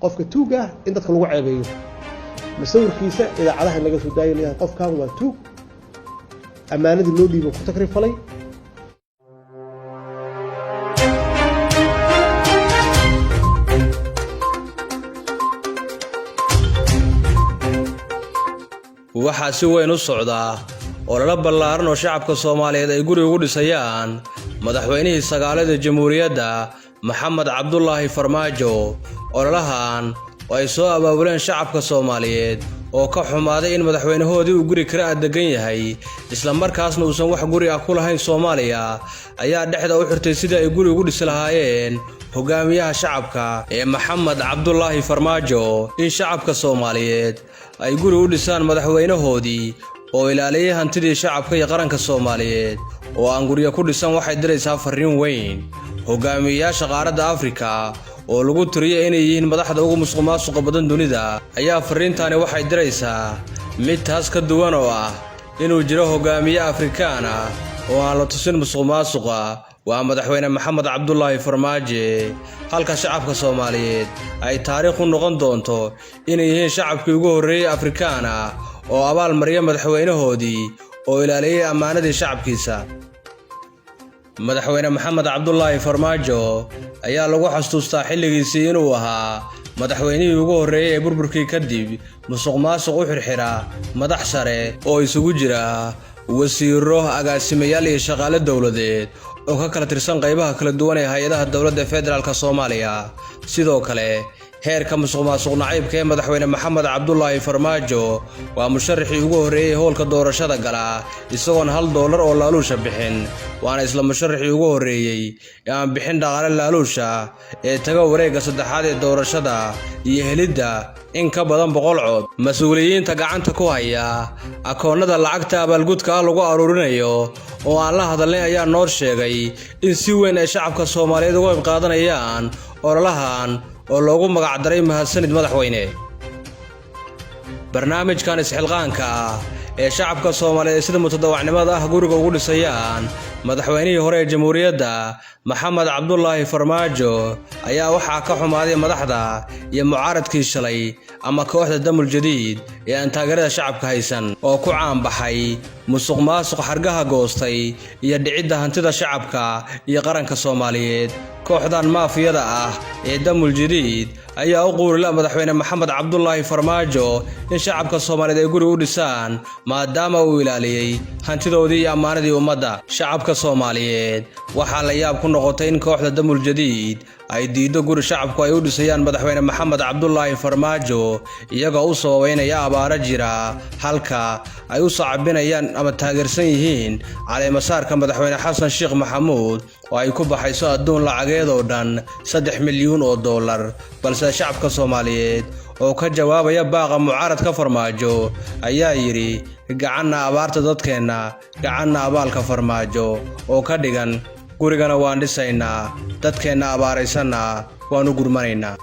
Qofka tuugga ah in dadka lagu ceebeeyo, masawirkiisa idaacadaha in laga soo daayo, layahay qofkan waa tuug, ammaanadii loo dhiibo ku takrifalay. Waxaa si weyn u socdaa ololo ballaaran oo shacabka Soomaaliyeed ay guri ugu dhisayaan madaxweynihii sagaalaad ee Jamhuuriyadda, Maxamed Cabdulaahi Farmaajo. Ololahan oo ay soo abaabuleen shacabka Soomaaliyeed oo ka xumaaday in madaxweynahoodii uu guri kira ah degan yahay, islamarkaasna uusan wax guri ah ku lahayn Soomaaliya, ayaa dhexda u xirtay sidii ay guri ugu dhisi lahaayeen hogaamiyaha shacabka ee Maxamed Cabdulaahi Farmaajo. In shacabka Soomaaliyeed ay guri u dhisaan madaxweynahoodii oo ilaaliyay hantidii shacabka iyo qaranka Soomaaliyeed oo aan guryo ku dhisan waxay diraysaa farriin weyn. Hogaamiyeyaasha qaaradda Afrika oo lagu tiriyay inay yihiin madaxda ugu musuqmaasuqa badan dunida ayaa farriintaani waxay diraysaa mid taas ka duwan, oo ah inuu jiro hogaamiye Afrikaan ah oo aan la tusin musuqmaasuqa, waa madaxweyne Maxamed Cabdulaahi Farmaajo, halka shacabka Soomaaliyeed ay taariikh u noqon doonto inay yihiin shacabkii ugu horreeyey Afrikaan ah oo abaal mariya madaxweynahoodii oo ilaaliyey ammaanadii shacabkiisa. Madaxweyne Maxamed Cabdulaahi Farmaajo ayaa lagu xasuustaa xilligiisii inuu ahaa madaxweynihii ugu horreeyey ee burburkii kadib musuqmaasuq u xirxira madax sare oo isugu jira wasiiro, agaasimayaal iyo shaqaale dowladeed oo ka kala tirsan qaybaha kala duwan ee hay-adaha dowladda federaalka Soomaaliya. Sidoo kale, heerka musuqmaasuq nacaybka ee madaxweyne Maxamed Cabdulaahi Farmaajo, waa musharaxii ugu horreeyey howlka doorashada gala isagoon $1 oo laaluusha bixin, waana isla musharaxii ugu horreeyey ee aan bixin dhaqaale laaluusha ee taga wareegga saddexaad ee doorashada iyo helidda in ka badan 100 cod. Mas-uuliyiinta gacanta ku haya akoonnada lacagta abaalgudka ah lagu aruurinayo oo aan la hadalnay ayaa noo sheegay in si weyn ay shacabka Soomaaliyeed uga qayb qaadanayaan ololahan oo loogu magacdaray "Mahadsanid Madaxweyne". Barnaamijkan isxilqaanka ah ee shacabka Soomaaliyeed sida mutadawacnimada ah guriga ugu dhisayaan madaxweynihii hore ee Jamhuuriyadda, Maxamed Cabdulaahi Farmaajo, ayaa waxaa ka xumaaday madaxda iyo mucaaradkii shalay ama kooxda Damul Jadiid ee aan taageerada shacabka haysan, oo ku caanbaxay musuq maasuq xargaha goostay iyo dhicidda hantida shacabka iyo qaranka Soomaaliyeed. Kooxdan maafiyada ah ee Damul Jadiid ayaa u quurila madaxweyne Maxamed Cabdulaahi Farmaajo in shacabka Soomaaliyeed ay guri u dhisaan, maadaama uu ilaaliyey hantidoodii iyo ammaanadii ummadda. Shacabka Soomaaliyeed waxaa la yaab ku noqotay in kooxda Damul Jadiid ay diiddo guri shacabku ay u dhisayaan madaxweyne Maxamed Cabdulaahi Farmaajo, iyagoo u sababeynaya abaaro jira, halka ay u sacabinayaan ama taageersan yihiin caleemasaarka madaxweyne Xasan Sheekh Maxamuud oo ay ku baxayso adduun lacageed oo dhan $3 milyuun. Balse shacabka Soomaaliyeed oo ka jawaabaya baaqa mucaaradka Farmaajo ayaa yidhi: "Gacanna abaarta dadkeenna, gacanna abaalka Farmaajo," oo ka dhigan gurigana waan dhisaynaa, dadkeenna abaaraysanna waan u gurmanaynaa.